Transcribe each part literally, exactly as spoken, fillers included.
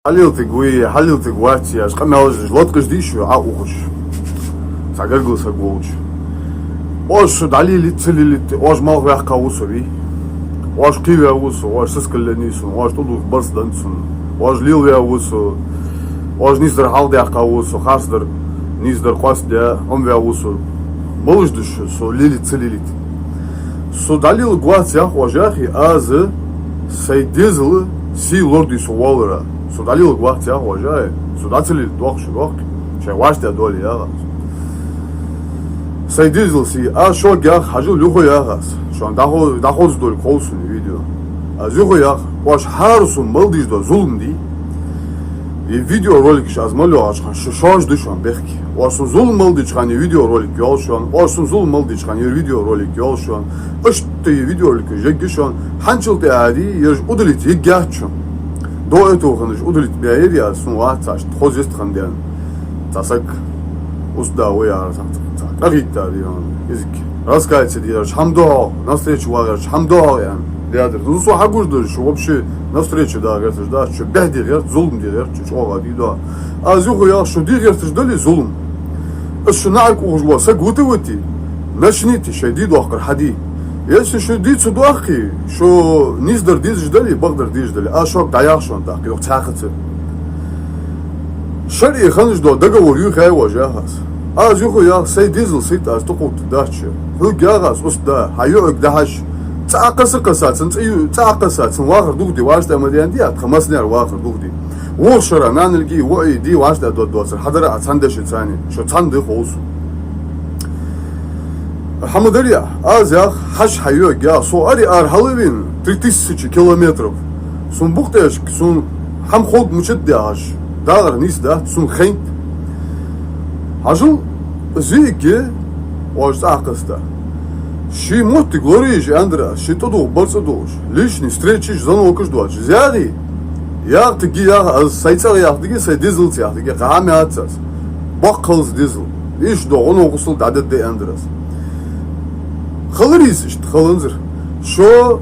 Хьалелтиг вий, хьалелтиг вац, яж къамаьлаш лоткъаш дий шу, а ухаш. Ца гаргал саг волча. Ош шу дӀалилит, ца лилит, ош малх вяхкха ву со вий. Ош кхивя ву со, ош сискаллени сун, ош тудух барс дан сун, ош лилвя ву со, ош нисдар хьалдяхкха ву со, харсдар, нисдар къоастдя, омвя ву со. Малаш душ со лилит, ца лилит. Со дӀалил гвац ях, ош яхи, аз сай дезал сий лорди со валара. Со дӀалил гвац ях, ош яхи, со дӀацалил дох шу дох. Шай ваштя доли ягас. Сай дезал сий, а шо гях, хьажил юху ягас. Шон дахо, дахоз доли колсун видео. Аз юху ях, ош харсун малдиш до зулмди. И видеоролик ш аз малёгаш хан, ш-, шош душ он бехки. Ош сун зулм малдиш хан и видеоролик ёлшон. Ош сун зулм малдиш хан и видеоролик ёлшон. Ишта и видеоролик жеггишон. Ханчил те ади, еш удалить егячон. До этого ханаш удалить бяер я, сун ва цаш, хозест хан дян. Цасак устда вой ар, ца, ца, ца, къагиттар, ян, изик. Раскаяться дираш, хам до, навстречу вагаш, хам до, ян. Дядер. Ну, со хагуш дыр, что вообще навстречу да, говорит, да, что бяди, говорит, зулм ди, говорит, что чё лади, да. А зюху я, что ди, говорит, дали зулм. А что на арку уж ва, сагуты вати. Начните, шай ди дохкар хади. Если что ди цу дохки, что низдар дизж дали, багдар дизж дали. А шок да яхшон так, ёх цахацы. Шар и ханж до договор ю хай ва жахас. А зюху я, сай дизл сит, аз тукут дача. Ху гягас, ус да, хаю эг дахаш. Цакаса касацын, цаю, цакаса цын вахар дух ди, ваш да мадян ди, ат хамас нер вахар дух ди. Вошара, нанылги, вои ди, ваш да дот доцар, хадара ацан даши цани, шо цан ды холсу. Хамадарья, аз ях, хаш хаю эг я, со ари ар халывин, три тысячи километров. Сун бухтешк, сун хам ход мучит дяш, дагар нис да, сун хент. Хажыл зиге, ож цакаста. Ши мотик лориш андра, ши туду барцадуш. Лишний встречиш, звонокиш дуач. Зяди, яхтыги, я, аз сайцар яхтыги, сай дизлц яхтыги, хам яцас. Баккалс дизл. Иш до, он окусул дадет де андрас. Халарис ишт, халанзыр. Шо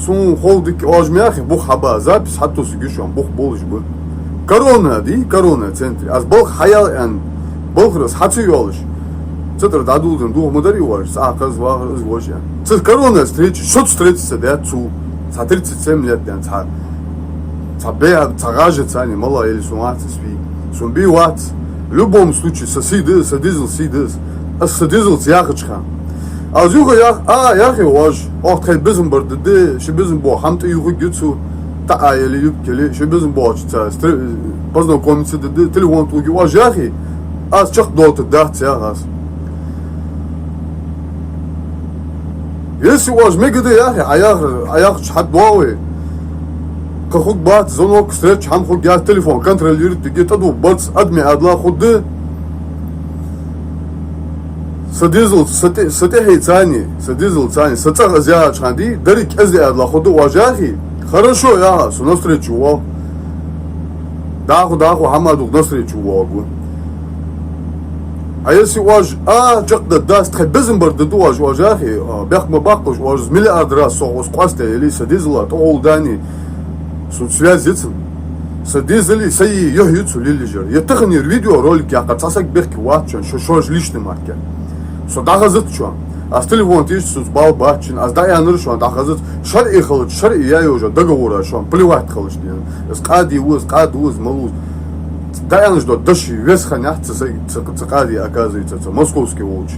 сун холдык ож мяхи, бух хаба, запись хаттус гишон, бух болыш бы. Корона, ди, корона центре. Аз балх хаял эн, балх раз хацу ёлыш. Цитр дадулдын, дух мадари ваш, са аказ вахар из ваш эн. Циз корона встреча, шот встретиться, да, цу. Са тридцать семь лет, да, ца. Ца бе, ца гажа, ца не мала, или сумаца сви. Сумби вац. В любом случае, са сиды, са дизл сиды. А са дизл ца яхачха. А зюха ях, а, яхи ваш. Ох, тхай безм бар дыды, ши безм бо, хам ты юха гюцу. Та а, или юб кели, ши безм бо, ца, стр-, познакомиться дыды, телефон туги ваш яхи. Аз чак доты дат ца яхас. Если ваш мегады яхи, а ях, а ях чхат дуавы. Кахук бат, звонок, встреча, хам хук я телефон, контролирует, ты где-то ду, бац, адми адла худы. Са дизл, са те-, са техи цани, са дизл цани, са цах азиат чханди, дарик ази адла худы ваш яхи. Хорошо, я, со навстречу вал. Даху, даху, хамаду навстречу вагу. А если ваш, а, чак да даст, хай безм бар да дуаш ваш яхи, а, бяхма баккуш ваш миллиард раз со ос кваста, или са дизла, то олдани, су связь ицн. Са дизли, са и йо юцу лилижер. Я тахнир видеоролик, я ка цасак бехки ватчан, шо, шо лишний марке. Со дахазыт чон. Аз телефон тиш сус бал бачин, аз да яныр шон дахазыт. Шар и халыч, шар и я уже договора шон, плевать халыч дин. Аз кади уз, кади уз, малуз. Да яныр до даши, вес ханях, ца, ца, ца кади, оказывается, ца московский волч.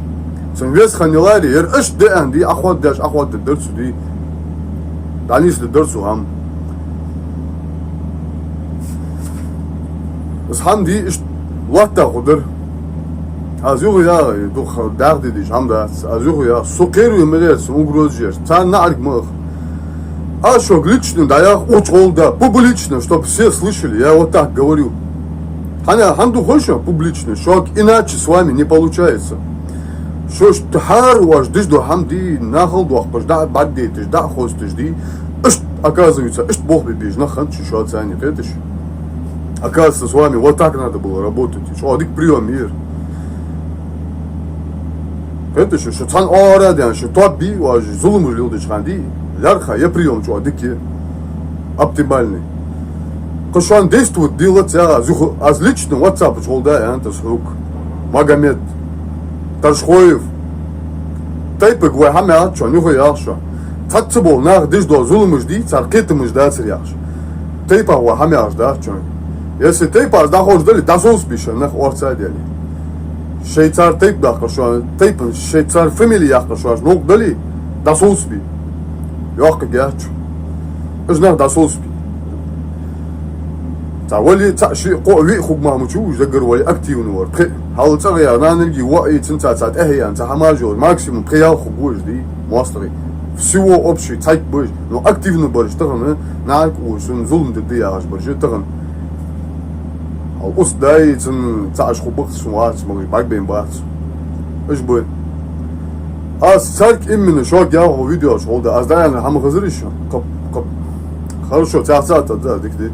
Ца вес ханилари, ер аш да анди, ахват даш, ахват да дырцу ди. Данис да дырцу ам. Аз хам ди иш латта худыр. Аз юху я, дух дагды диш, хам да. Аз юху я, сукеру мелес, угрозжер. Цан на аргмах. А шо лично, да я уч олда, публично, чтоб все слышали, я вот так говорю. Ханя, хам ду хошо публично, шок иначе с вами не получается. Шо ж тхар ваш дыш до хам ди, нахал дуах, паж да, бад дейтыш, да, хостыш ди. Ишт, оказывается, ишт Бог бибиш, на хан чешуа цани, кэтыш. Оказывается, с вами вот так надо было работать. Шо адик приём мир. Кэтыш, шо цан ора дян, шо топ би, ваш зулум лил дыш хан ди. Лярха, я приём, шо адик е. Оптимальный. Кхы шоана действовать дилла ца яха, зух-, аз лично WhatsApp-ачу гӀолла да, аьнна, тас хьуг. Магомед Таршхоев. Тайпага вай хӀама яц шоана, юха яхаш шоана. Цхьацца бола нах деш дола зуламаш дий, цар кхетамаш дацар яхаш. Тайпах вай хӀама яхаш дац шоана. Если тайпах дӀахош дале, дӀасовсабе шоана нах орца а дели. Шоай цар тайпа даккха шоана, тайпан шоай цар фамили яккха шоаш новкъа дале, дӀасовсабе. Йоккха геч. Уж нах дӀасовсабе. Цхьа вале, цхьа шиъ, кхоъ, виъ хургма мича, уж даггара вале активни вар. Пхи, хьал цӀагӀа я, нанарги воӀи, цунца цхьа тӀехьа я, цхьа хӀамаш йолаш, максимум пхи-ялх хургва уж дий, моастагӀий. Всего общий цхьайк ба уж, но активни бараш тахан, наӀарга уж, сона зулам дергда яхаш бараш тахан. Хьал уст дай, цун цхьа аш хургбац, сона вац, малаш бӀаргабайна бац. Уж ба. Аз царга именно шуга яхар видео чу гӀолла да. Аз дӀааьнна хӀама хазар иша. Кап, кап. Хорошо, цхьацца а тӀа да, дика да.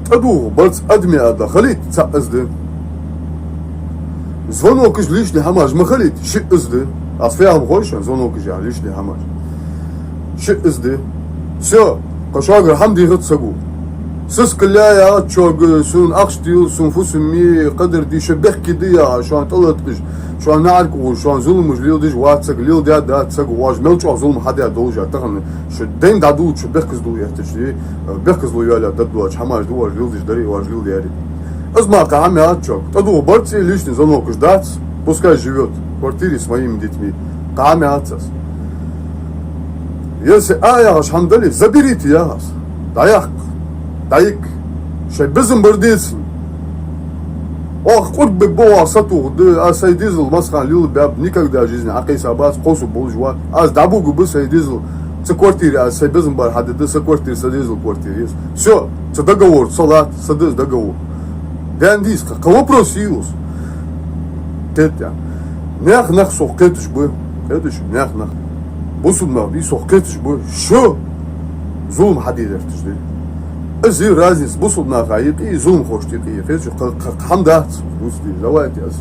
ТӀадувгӀа барзкъа адаме а да, хилийта цхьа из да. Звонокаш лишний хӀамаш ма хилийта, шиъ из да. Аз фу яхар хой шоана, звонокаш яха лишний хӀамаш. Шиъ из да. Всё, кхы шугара хӀама дийхац саго. Сискал яц шуга, сона ахча дилла, сона фусам я, кхыдар дий, шо бехке да яха, шоана тӀалаткъаш, шоана наӀарга гӀур, шоана зуламаш леладеш вац саг, леладаь дац саг, оаш мел чӀоагӀа зулам хьадаь долаш а тахан. Шо дайна дӀадувлача, шо бехказло эттача, бехказло йоалаяь дӀадоагӀача хӀамаш да оаш леладеш дари, оаш леладаьри. Из мара кхы хӀама яц шуга. ТӀадувгӀа барзкъа, лишний звонокаш дац, пускай живёт в квартире с моими детьми. Кхы хӀама яц аз. Если а яхаш хӀама дале, заберите яхар. ДӀаяккха. ДӀаяккха. Шоай безам бар деций. Оаха къурд бергба, оаха сатохаргда, аз сай дезал массахана лелабаьб, никогда в жизни хьакхайса бац, кховсаргболаш вац. Аз дӀабугаргба сай дезал. Цу квартире аз сай безам бар хьадергда, са квартира, са дезала квартира я из. Всё, цу договора цу латта, са да из договор. Даьна дийца, кхы вопрос йий из? Кхетий? Наьха нах сох кхеташ ба, кхеташ, наьха нах. Бусалба нах бий, сох кхеташ ба, шо зулам хьаде гӀерташ да. Из я разница бусалба наха юкъе, зуламхошта юкъе, кхетий, кхы, кхы, кхы хӀама дац, дустий, давайте аз.